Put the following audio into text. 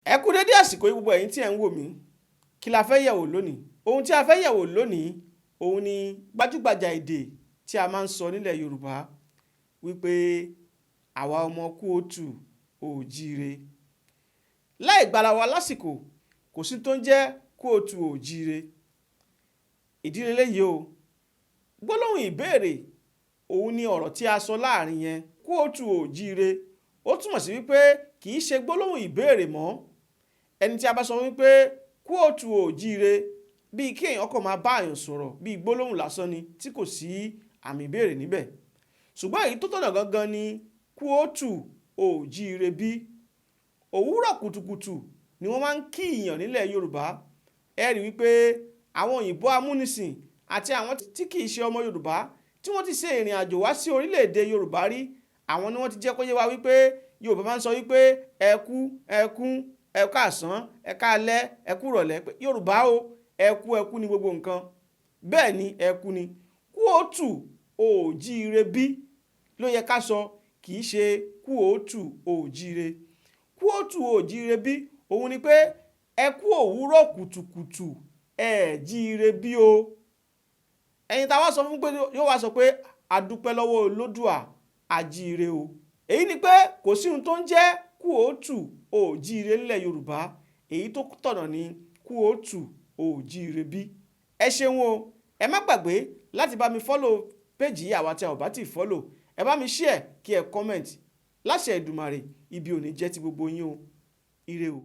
Ẹ kú dédé àsìkò yìí, gbogbo ẹ̀yin tí ẹ̀ ń wò mí. Kí la fẹ́ yẹ̀wò lónìí? Ohun tí a fẹ́ yẹ̀wò lónìí, òun ni gbajúgbajà èdè tí a máa ń sọ nílẹ̀ Yorùbá wípé àwa ọmọ kóòtù òjíire. Láì gbára wa lásìkò, kò sí tó ń jẹ́ kóòtù òjíire. Ìdí leléyìí o. Gbólóhùn ìbéèrè òun ni ọ̀rọ̀ tí a sọ láàrin yẹn, kóòtù òjíire. Ó túmọ̀ sí wípé kì í ṣe gbólóhùn ìbéèrè mọ́. Ẹni tí a bá sọ wípé kóòtù òjíire, bíi kí èèyàn kàn máa bá èèyàn sọ̀rọ̀ bíi gbólóhùn lásán ni tí kò sí àmì ìbéèrè níbẹ̀. Ṣùgbọ́n èyí tó tọ̀nà gangan ni kóòtù òjíire bí. Òwúrọ̀ kùtùkùtù ni wọ́n máa ń kí èèyàn nílẹ̀ Yorùbá. Ẹ rí wípé àwọn òyìnbó amúnisìn àti àwọn tí kì í ṣe ọmọ Yorùbá tí wọ́n ti ṣe ìrìn àjò wá sí orílẹ̀-èdè Yorùbá rí, àwọn ni wọ́n ti jẹ́ kó yé wa wípé Yorùbá máa ń sọ wípé ẹ kú, ẹ kú, ẹ káàsán, ẹ káalẹ́, ẹ kú ìrọ̀lẹ́. Yorùbá o, ẹ kú, ẹ kú ní gbogbo nǹkan. Bẹ́ẹ̀ ni, ẹ kú ni. Kóòtù òjíire bí ló yẹ ká sọ, kì í ṣe kóòtù òjíire. Kóòtù òjíire bí òun ni pé ẹ kú òwúrọ̀ kùtùkùtù, ẹ jíire bí o. Ẹni tá a wá sọ fún pé yóò wá sọ pé a dúpẹ́ lọ́wọ́ Olódùà, ajíire o. Èyí ni pé kò sí ohun tó ń jẹ́ kóòtù òjíire nílẹ̀ Yorùbá. Èyí tó tọ̀nà ni kóòtù òjíire bí. Ẹ ṣeun o. Ẹ má gbàgbé láti bá mi follow page yìí, àwa tí a ò bá ti follow. Ẹ bá mi share, kí ẹ comment. Láṣẹ Èdùmàrè, ibi ò ní jẹ́ ti gbogbo yín o. Ire o.